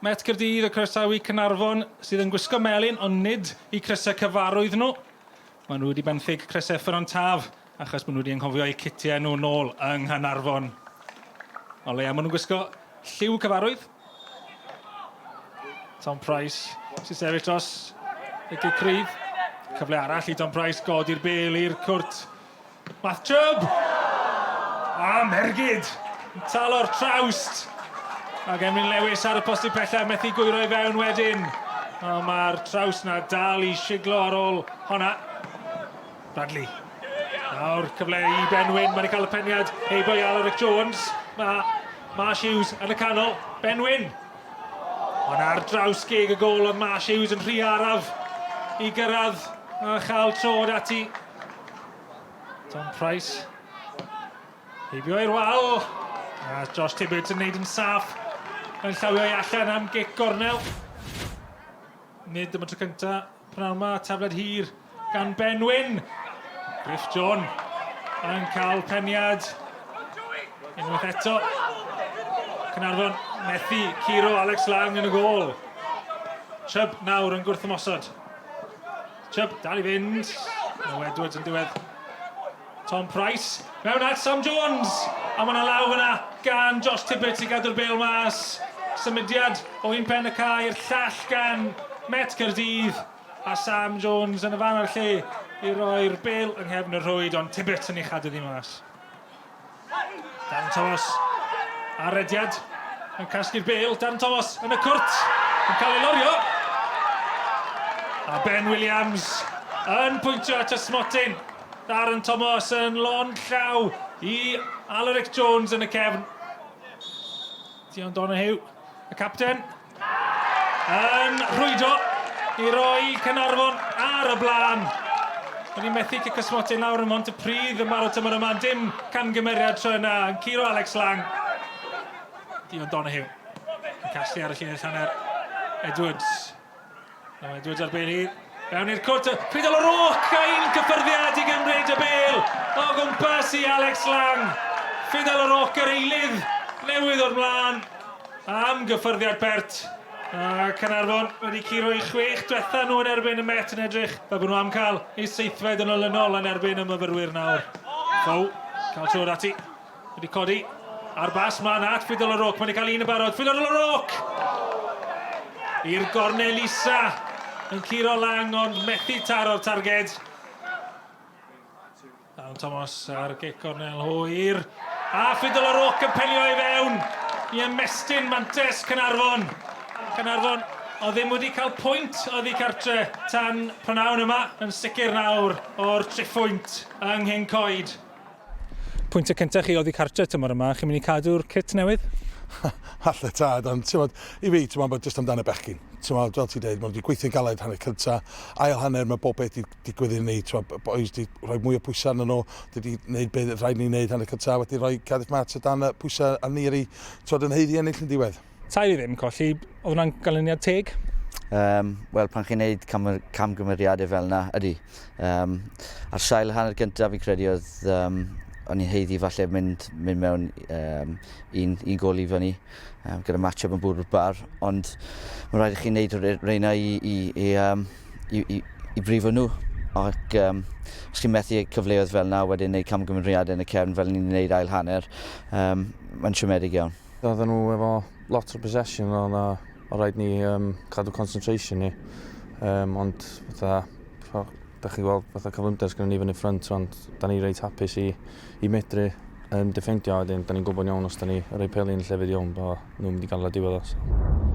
Met Caerdydd y croesawu Caernarfon sydd yn gwisgo melyn ond nid i crysau cyfarwydd nhw. Maen nhw wedi benthyg crysau Ffynnon Taf achos maen nhw wedi anghofio eu citiau nhw nôl yng Nghaernarfon. O leia maen nhw'n gwisgo lliw cyfarwydd. Tom Price sy'n sefyll dros y gic rydd. Cyfle arall i Tom Price godi'r bel i'r cwrt. Math Chubb! A Mergyd! Yn talo'r trawst! Ac Emlyn Lewis ar y postyn pellaf, methu gwyro i fewn wedyn. Ond mae'r trawst na dal i siglo ar ôl honna. Bradley. Nawr cyfle i Ben Wyn, mae wedi cael y peniad heibio i Alaric Jones. Mae Marsh Hughes yn y canol. Ben Wyn. Ond ar draws geg y gol, ond Marsh Hughes yn rhy araf i gyrraedd a chael trod ati. Tom Price. Heibio i'r wal. A Josh Tibbetts yn neud yn saff. Yn llawio i allan am gic gornel. Nid am y tro cynta pnawn 'ma, tafliad hir gan Ben Wyn. Griff John yn cael peniad unwaith eto. Caernarfon methu curo Alex Lang yn y gôl. Chubb nawr yn gwrthymosod. Chubb dal i fynd. Mae Edwards yn diwedd Tom Price mewn at Sam Jones! A mae yna law fyna gan Josh Tibbetts i gadw'r bêl mas. Symudiad o un pen y cae i'r llall gan Met Caerdydd. A Sam Jones yn y fan a'r lle i roi'r bêl yng nghefn y rhwyd, ond Tibbetts yn ei chadw ddi mas. Darren Thomas ar rediad yn casglu'r bêl. Darren Thomas yn y cwrt yn cael ei lorio. A Ben Williams yn pwyntio at y smotyn. Darren Thomas yn lond llaw i Alaric Jones yn y cefn. Dion Donoghue, y capten, Yn rhwydo i roi Caernarfon ar y blaen. O'n i'n methu cicio smotyn lawr ym Mhontypridd yn barod tymor yma. Dim camgymeriad tro yna. Yn curo Alex Lang. Dion Donoghue. Yn casglu ar y llinell hanner. Edwards. Mae Edwards ar bel hir. Mewn i'r cwrt, Fidel O'Rourke a un cyffyrddiad i gymryd y bel o gwmpas i Alex Lang. Fidel O'Rourke yr eilydd newydd o'r mlaen am gyffyrddiad pert. A Caernarfon wedi curo eu chwech diwetha nhw yn erbyn y Met yn edrych fel bod nhw am cael eu seithfed yn olynol yn erbyn y myfyrwyr nawr. Fow, cael trod ati. Wedi codi ar bas mlaen at Fidel O'Rourke. Mae wedi cael un yn barod. Fidel O'Rourke! I'r gornel isa. Yn curo Lang ond methu taro'r targed. Darren Thomas ar gic gornel hwyr. A Fidel O'Rourke yn penio i fewn i ymestyn mantes Caernarfon. Caernarfon o ddim wedi cael pwynt oddi cartre tan prynawn yma yn sicr nawr o'r triphwynt yng Nghyn-coed. Pwyntiau cyntaf chi oddi cartre tymor yma, chi'n mynd i cadw'r kit newydd? Falle tad, ond ti'n modd, i fi, ti'n modd, bod jyst amdano bechgyn. Ti'n modd, fel ti'n dweud, maen nhw wedi gweithio'n galed hanner cynta, ail hanner mae bob beth wedi digwydd i ni, ti'n modd, boys wedi rhoi mwy o pwysau arnyn nhw, wedi gwneud beth rhaid ni wneud hanner cynta, wedi rhoi Cardiff Met o dan y pwysau a ni wedi, ti'n modd, yn haeddu ennill yn diwedd. 3 i ddim colli, oedd hwnna'n ganlyniad teg? Um, Wel, pan chi'n neud cam, camgymeriadau fel yna, ydy. Um, ar sail hanner gyntaf, fi'n credu oedd um, o'n i'n heiddi falle mynd, mynd mewn um, un, un gol i fyny um, gyda match-up yn bwrw'r bar, ond mae'n rhaid i chi wneud reina i, i, i, um, i, i, i brifo nhw. Ac um, os chi'n methu cyfleoedd fel yna, wedyn wneud camgymeriadau yn y cefn fel ni'n wneud ail hanner, um, mae'n siomedig iawn. Oedden nhw efo lot o possession, oedd o rhaid ni um, cadw concentration ni. Um, ond fatha, da chi'n gweld fatha cyflymder sgynnon ni fyny ffrynt, ond da ni reit hapus i, i medru um, defendio wedyn, da ni'n gwybod iawn os da ni rhoi peli yn llefydd iawn, bod nhw'n mynd i gael y diwedd o. So.